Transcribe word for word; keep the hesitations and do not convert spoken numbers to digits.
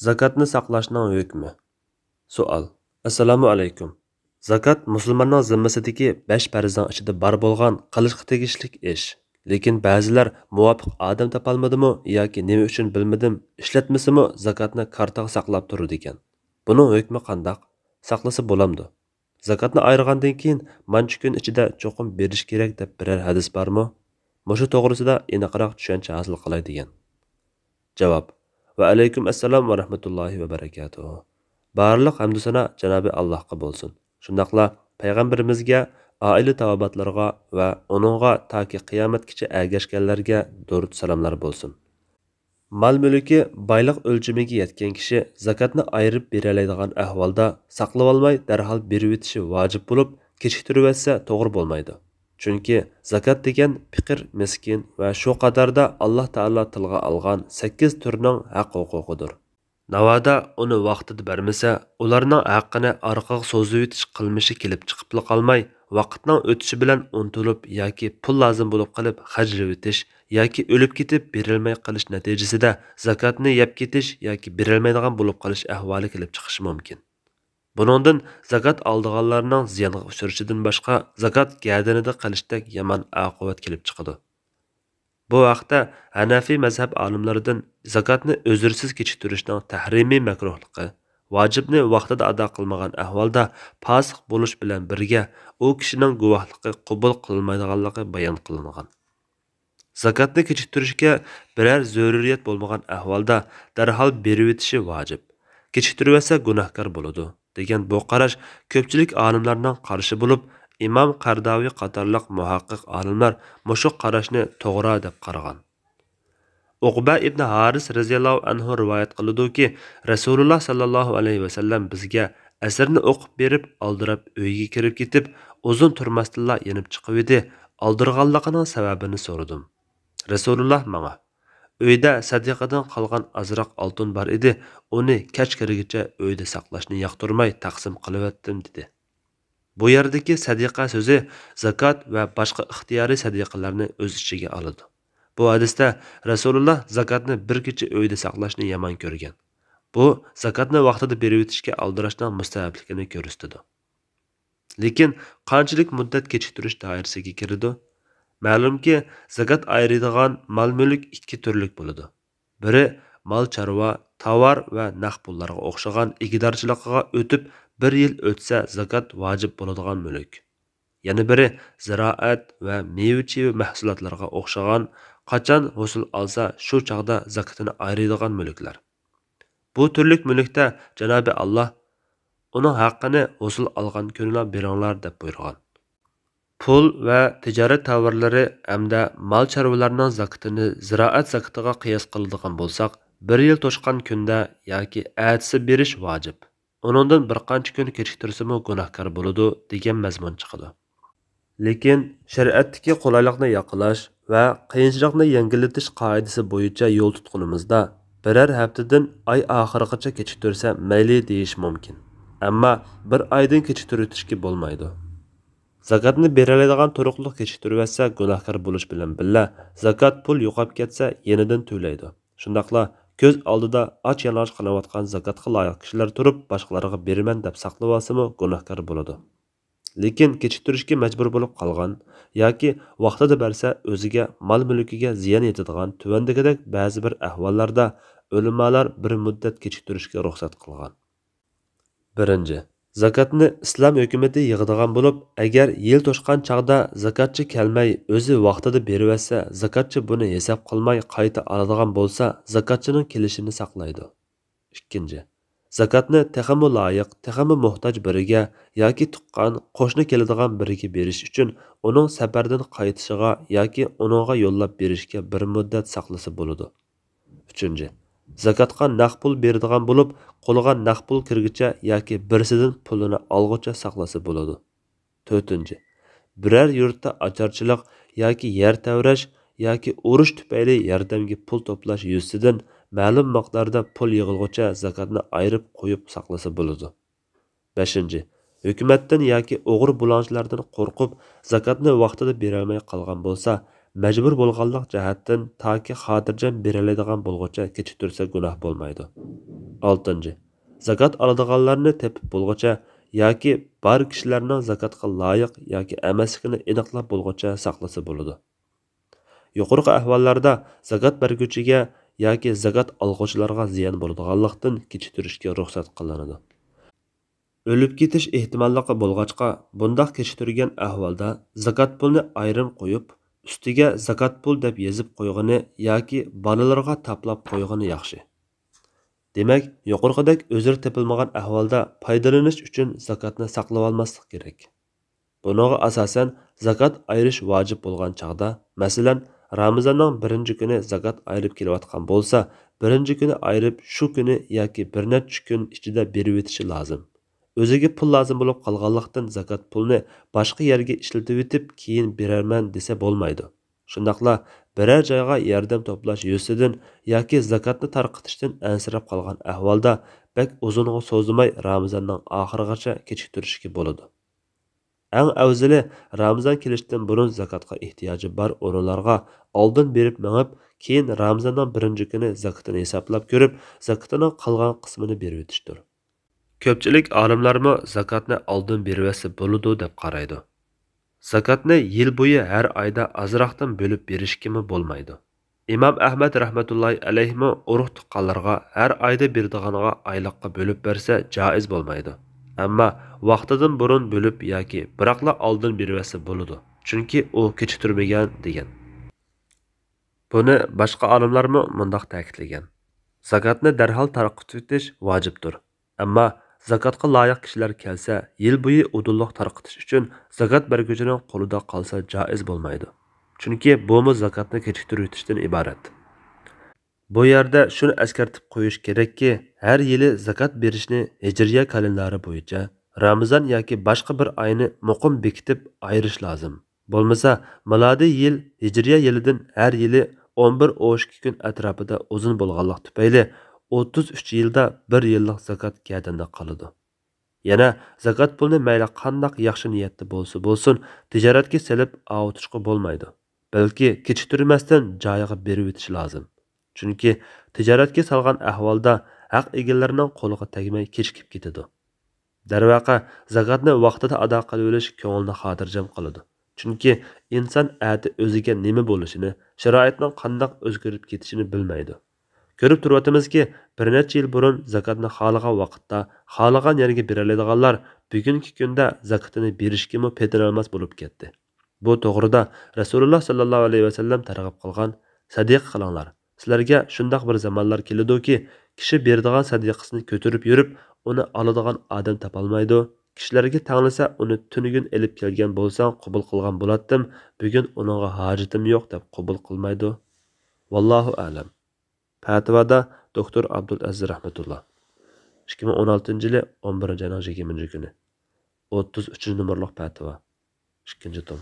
زاكاتنى ساقلاشنىڭ ھۆكمى. سوئال. ئەسسالامۇ ئەلەيكۇم. زاكات مۇسۇلماننىڭ زىممىسىدىكى بەش پەرزنىڭ ئىچىدە بار بولغان قىلىشقا تېگىشلىك ئىش. لېكىن بەزىلەر مۇۋاپىق ئادەم تاپالمىدىمۇ ياكى نېمە ئۈچۈن بىلمىدىم، ئىشلەتمىسىمۇ زاكاتنى كارتىغا ساقلاپ تۇرىدىكەن. بۇنىڭ ھۆكمى قانداق؟ ساقلىسا بولامدۇ؟ زاكاتنى ئايرىغاندىن كېيىن مانچە كۈن ئىچىدە چوقۇم بېرىش كېرەك دەپ بىرەر ھەدىس بارمۇ؟ مۇشۇ توغرىسىدا ئېنىقراق چۈشەنچە ھاسىل قىلاي دېگەن. جاۋاب. ۋەئەلەيكۇم ئەسسالام ۋە رەھمەتۇللاھى ۋە بەرەكاتۇھۇ. بارلىق ھەمدۇ سانا جانابى ئاللاھقا بولسۇن. شۇنداقلا پەيغەمبىرىمىزگە، ئائىلە تاۋابىئاتلىرىغا ۋە ئۇنىڭغا تاكى قىيامەتكىچە ئەگەشكەنلەرگە دۇرۇت سالاملار بولسۇن. مال مۈلكى بايلىق ئۆلچىمىگە يەتكەن كىشى زاكاتنى ئايرىپ بېرەلەيدىغان ئەھۋالدا ساقلىۋالماي دەرھال بېرىۋېتىشى ۋاجىپ بولۇپ، كېچىكتۈرۈۋەتسە توغرا بولمايدۇ. چۈنكى زاكات دېگەن پېقىر، مىسكىن ۋە شۇ قاتاردا ئاللاھ تائالا تىلغا ئالغان سەككىز تۈرنىڭ ھەق ھوقۇقىدۇر. ناۋادا ئۇنى ۋاقتىدا بەرمىسە، ئۇلارنىڭ ھەققىنى ئارقىغا سوزۇۋېتىش قىلمىشى كېلىپ چىقىپلا قالماي، ۋاقىتنىڭ ئۆتۈشى بىلەن ئۇنتۇلۇپ ياكى پۇل لازىم بولۇپ قېلىپ خەجلىۋېتىش ياكى ئۆلۈپ كېتىپ بېرىلمەي قېلىش نەتىجىسىدە زاكاتنى يەپ كېتىش ياكى بېرەلمەيدىغان بولۇپ قېلىش ئەھۋالى كېلىپ چىقىشى مۇمكىن. بۇنىڭدىن زاكات ئالىدىغانلارنىڭ زىيانغا ئۇچرىشىدىن باشقا، زاكات گەدىنىدە قېلىشتەك يامان ئاقىۋەت كېلىپ چىقىدۇ. بۇ ھەقتە ھەنەفىي مەزھەپ ئالىملىرىدىن زاكاتنى ئۈزۈرسىز كېچىكتۈرۈشنىڭ تەھرىمىي مەكرۇھلۇقى، ۋاجىپنى ۋاقتىدا ئادا قىلمىغان ئەھۋالدا پاسىق بولۇش بىلەن بىرگە، ئۇ كىشىنىڭ گۇۋاھلىقى قوبۇل قىلىنمايدىغانلىقى بايان قىلىنغان. زاكاتنى كېچىكتۈرۈشكە بىرەر زۆرۈرىيەت بولمىغان ئەھۋالدا دەرھال بېرىۋېتىشى ۋاجىپ. كېچىكتۈرۈۋەتسە گۇناھكار بولىدۇ، دېگەن بۇ قاراش كۆپچىلىك ئالىملارنىڭ قارشى بولۇپ، ئىمام قەرداۋى قاتارلىق مۇھەققىق ئالىملار مۇشۇ قاراشنى توغرا دەپ قارىغان. ئۇقبە ئىبنى ھارىس رەزىياللاھۇ ئەنھۇ رىۋايەت قىلىدۇكى، رەسۇلۇللا ساللاللاھۇ ئەلەيھى ۋەسەللەم بىزگە ئەسىرنى ئوقۇپ بېرىپ، ئالدىراپ ئۆيىگە كىرىپ كېتىپ، ئۇزۇن تۇرماستىنلا يېنىپ چىقىۋىدى. ئالدىرىغانلىقىنىڭ سەۋەبىنى سورىدىم. رەسۇلۇللا ماڭا، ئۆيدە سەدىقىدىن قالغان ئازراق ئالتۇن بار ئىدى، ئۇنى كەچ كىرگىچە ئۆيدە ساقلاشنى ياقتۇرماي تەقسىم قىلىۋەتتىم، دېدى. بۇ يەردىكى سەدىقە سۆزى زاكات ۋە باشقا ئىختىيارىي سەدىقىلەرنى ئۆز ئىچىگە ئالىدۇ. بۇ ھەدىستە رەسۇلۇللا زاكاتنى بىر كېچە ئۆيدە ساقلاشنى يامان كۆرگەن. بۇ زاكاتنى ۋاقتىدا بېرىۋېتىشكە ئالدىراشنىڭ مۇستەھەپلىكىنى كۆرسىتىدۇ. لېكىن قانچىلىك مۇددەت كېچىكتۈرۈش دائىرىسىگە كىرىدۇ؟ مەلۇمكى، زاكات ئايرىيدىغان مال-مۈلۈك ئىككى تۈرلۈك بولىدۇ. بىرى مال-چارۋا، تاۋار ۋە نەق پۇللارغا ئوخشىغان ئىگىدارچىلىقىغا ئۆتۈپ، بىر يىل ئۆتسە زاكات ۋاجىپ بولىدىغان مۈلۈك. يەنە بىرى زىرائەت ۋە مېۋە-چېۋە مەھسۇلاتلىرىغا ئوخشىغان، قاچان ھوسۇل ئالسا، شۇ چاغدا زاكىتىنى ئايرىيدىغان مۈلۈكلەر. بۇ تۈرلۈك مۈلۈكتە جانابى ئاللا، ئۇنىڭ ھەققىنى ھوسۇل ئالغان كۈنىلا بېرىڭلار، دەپ بۇيرۇغان. پۇل ۋە تىجارەت تاۋارلىرى ھەمدە مال-چارۋىلارنىڭ زاكىتىنى زىرائەت زاكىتىغا قىياس قىلىدىغان بولساق، بىر يىل توشقان كۈندە ياكى ئەتىسى بېرىش ۋاجىپ. ئۇنىڭدىن بىر قانچە كۈن كېچىكتۈرسىمۇ گۇناھكار بولىدۇ، دېگەن مەزمۇن چىقىدۇ. لېكىن شەرىئەتتىكى قولايلىقنى ياقىلاش ۋە قىيىنچىلىقنى يەڭگىللىتىش قائىدىسى بويىچە يول تۇتقىنىمىزدا، بىرەر ھەپتىدىن ئاي ئاخىرىغىچە كېچىكتۈرسە مەيلى دېيىش مۇمكىن. ئەمما بىر ئايدىن كېچىكتۈرۈۋېتىشكە بولمايدۇ. زاكاتنى بېرەلەيدىغان تۇرۇقلۇق كېچىكتۈرۈۋەتسە، گۇناھكار بولۇش بىلەن بىللە، زاكات پۇل يوقاپ كەتسە، يېنىدىن تۆلەيدۇ. شۇنداقلا كۆز ئالدىدا ئاچ-يالىڭاچ قېلىۋاتقان زاكاتقا لايىق كىشىلەر تۇرۇپ، باشقىلارغا بېرىمەن دەپ ساقلىۋالسىمۇ گۇناھكار بولىدۇ. لېكىن كېچىكتۈرۈشكە مەجبۇر بولۇپ قالغان ياكى ۋاقتىدا بەرسە ئۆزىگە، مال-مۈلكىگە زىيان يېتىدىغان تۆۋەندىكىدەك بەزى بىر ئەھۋاللاردا ئۆلىمالار بىر مۇددەت كېچىكتۈرۈشكە رۇخسەت قىلغان. بىرىنچى، زاكاتنى ئىسلام ھۆكۈمىتى يىغىدىغان بولۇپ، ئەگەر يىل توشقان چاغدا زاكاتچى كەلمەي، ئۆزى ۋاقتىدا بېرىۋەتسە، زاكاتچى بۇنى ھېساب قىلماي قايتا ئالىدىغان بولسا، زاكاتچىنىڭ كېلىشىنى ساقلايدۇ. ئىككىنچى، زاكاتنى تېخىمۇ لايىق، تېخىمۇ موھتاج بىرىگە ياكى تۇغقان، قوشنا كېلىدىغان بىرىگە بېرىش ئۈچۈن ئۇنىڭ سەپەردىن قايتىشىغا ياكى ئۇنىڭغا يوللاپ بېرىشكە بىر مۇددەت ساقلىسا بولىدۇ. ئۈچىنچى، زاكاتقا نەق پۇل بېرىدىغان بولۇپ، قولىغا نەق پۇل كىرگۈچە ياكى بىرسىدىن پۇلىنى ئالغۇچە ساقلىسا بولىدۇ. تۆتىنچى، بىرەر يۇرتتا ئاچارچىلىق ياكى يەر تەۋرەش ياكى ئۇرۇش تۈپەيلى ياردەمگە پۇل توپلاش يۈزىسىدىن مەلۇم مىقداردا پۇل يىغىلغۇچە زاكاتنى ئايرىپ قويۇپ ساقلىسا بولىدۇ. بەشىنچى، ھۆكۈمەتتىن ياكى ئوغرى بۇلاڭچىلاردىن قورقۇپ، زاكاتنى ۋاقتىدا بېرەلمەي قالغان بولسا، مەجبۇر بولغانلىق جەھەتتىن تاكى خاتىرجەم بېرەلەيدىغان بولغۇچە كېچىكتۈرسە گۇناھ بولمايدۇ. ئالتىنچى، زاكات ئالىدىغانلارنى تېپىپ بولغۇچە ياكى بار كىشىلەرنىڭ زاكاتقا لايىق ياكى ئەمەسلىكىنى ئېنىقلاپ بولغۇچە ساقلىسا بولىدۇ. يۇقىرىقى ئەھۋاللاردا زاكات بەرگۈچىگە ياكى زاكات ئالغۇچىلارغا زىيان بولىدىغانلىقتىن كېچىكتۈرۈشكە رۇخسەت قىلىنىدۇ. ئۆلۈپ كېتىش ئېھتىماللىقى بولغاچقا، بۇنداق كېچىكتۈرگەن ئەھۋالدا زاكات پۇلنى ئايرىم قويۇپ، ئۈستىگە زاكات پۇل دەپ يېزىپ قويغىنى ياكى بالىلىرىغا تاپلاپ قويغىنى ياخشى. دېمەك، يۇقىرىقىدەك ئۆزرە تېپىلمىغان ئەھۋالدا پايدىلىنىش ئۈچۈن زاكاتنى ساقلىۋالماسلىق كېرەك. بۇنىڭغا ئاساسەن، زاكات ئايرىش ۋاجىپ بولغان چاغدا، مەسىلەن، رامىزاننىڭ بىرىنچى كۈنى زاكات ئايرىپ كېلىۋاتقان بولسا، بىرىنچى كۈنى ئايرىپ، شۇ كۈنى ياكى بىر نەچچە كۈن ئىچىدە بېرىۋېتىشى لازىم. ئۆزىگە پۇل لازىم بولۇپ قالغانلىقتىن، زاكات پۇلنى باشقا يەرگە ئىشلىتىۋېتىپ، كېيىن بېرەرمەن دېسە بولمايدۇ. شۇنداقلا بىرەر جايغا ياردەم توپلاش يۈزىسىدىن ياكى زاكاتنى تارقىتىشتىن ئەنسىرەپ قالغان ئەھۋالدا، بەك ئۇزۇنغا سوزماي رامىزاننىڭ ئاخىرىغىچە كېچىكتۈرۈشكە بولىدۇ. ئەڭ ئەۋزىلى، رامىزان كېلىشتىن بۇرۇن زاكاتقا ئېھتىياجى بار ئورۇنلارغا ئالدىن بېرىپ مېڭىپ، كېيىن رامىزاننىڭ بىرىنچى كۈنى زاكىتىنى ھېسابلاپ كۆرۈپ، زاكىتىنىڭ قالغان قىسمىنى بېرىۋېتىشتۇر. كۆپچىلىك ئالىملارمۇ زاكاتنى ئالدىن بېرىۋەتسە بولىدۇ دەپ قارايدۇ. زاكاتنى يىل بويى ھەر ئايدا ئازراقتىن بۆلۈپ بېرىشكىمۇ بولمايدۇ. ئىمام ئەھمەد رەھمەتۇللاھى ئەلەيھىمۇ ئۇرۇق تۇغقانلارغا ھەر ئايدا بېرىدىغانغا ئايلىققا بۆلۈپ بەرسە جائىز بولمايدۇ. ئەمما ۋاقتىدىن بۇرۇن بۆلۈپ ياكى بىراقلا ئالدىن بېرىۋەتسە بولىدۇ، چۈنكى ئۇ كېچىكتۈرمىگەن دېگەن. بۇنى باشقا ئالىملارمۇ مۇنداق تەكىتلىگەن: زاكاتنى دەرھال تارقىتىۋېتىش ۋاجىپتۇر. ئەمما زاكاتقا لايىق كىشىلەر كەلسە، يىل بويى ئۇدۇللۇق تارقىتىش ئۈچۈن زاكات بەرگۈچىنىڭ قولىدا قالسا جائىز بولمايدۇ. چۈنكى بۇمۇ زاكاتنى كېچىكتۈرۈۋېتىشتىن ئىبارەت. بۇ يەردە شۇنى ئەسكەرتىپ قويۇش كېرەككى، ھەر يىلى زاكات بېرىشنى ھىجرىيە كالېندارى بويىچە رامىزان ياكى باشقا بىر ئاينى مۇقىم بېكىتىپ ئايرىش لازىم. بولمىسا، مىلادىي يىل ھىجرىيە يىلىدىن ھەر يىلى ئون بىر ئون ئىككى كۈن ئەتراپىدا ئۇزۇن بولغانلىق تۈپەيلى، ئوتتۇز ئۈچ يىلدا بىر يىللىق زاكات گەدىندە قالىدۇ. يەنە زاكات پۇلنى مەيلى قانداق ياخشى نىيەتتە بولسا بولسۇن، تىجارەتكە سېلىپ ئاۋۇتۇشقا بولمايدۇ، بەلكى كېچىكتۈرمەستىن جايىغا بېرىۋېتىش لازىم. چۈنكى تىجارەتكە سالغان ئەھۋالدا ھەق ئىگىلىرىنىڭ قولىغا تەگمەي كېچىكىپ كېتىدۇ. دەرۋەقە، زاكاتنى ۋاقتىدا ئادا قىلىۋېلىش كۆڭۈلنى خاتىرجەم قىلىدۇ. چۈنكى ئىنسان ئەتە ئۆزىگە نېمە بولۇشىنى، شارائىتنىڭ قانداق ئۆزگىرىپ كېتىشىنى بىلمەيدۇ. كۆرۈپ تۇرۇۋاتىمىزكى، بىر نەچچە يىل بۇرۇن زاكاتنى خالىغان ۋاقىتتا، خالىغان يەرگە بېرەلەيدىغانلار بۈگۈنكى كۈندە زاكىتىنى بېرىشكىمۇ پېتىنالماس بولۇپ كەتتى. بۇ توغرىدا رەسۇلۇللا ساللاللاھۇ ئەلەيھى ۋەسەللەم تەرغىب قىلغان: سەدىقە قىلىڭلار. سىلەرگە شۇنداق بىر زامانلار كېلىدۇكى، كىشى بېرىدىغان سەدىقىسىنى كۆتۈرۈپ يۈرۈپ، ئۇنى ئالىدىغان ئادەم تاپالمايدۇ. كىشىلەرگە تەڭلىسە، ئۇنى تۈنۈگۈن ئېلىپ كەلگەن بولساڭ، قوبۇل قىلغان بولاتتىم، بۈگۈن ئۇنىڭغا ھاجىتىم يوق، دەپ قوبۇل قىلمايدۇ. ۋاللاھۇ ئەلەم. پەتىۋادا دوكتور ئابدۇل ئەزىز رەھمەتۇللا. ئىككى مىڭ ئون ئالتىنچى يىلى ئون بىرىنچى ئاينىڭ يىگىرمە كۈنى. ئوتتۇز ئۈچىنچى نومۇرلۇق پەتىۋا. ئىككىنچى توم.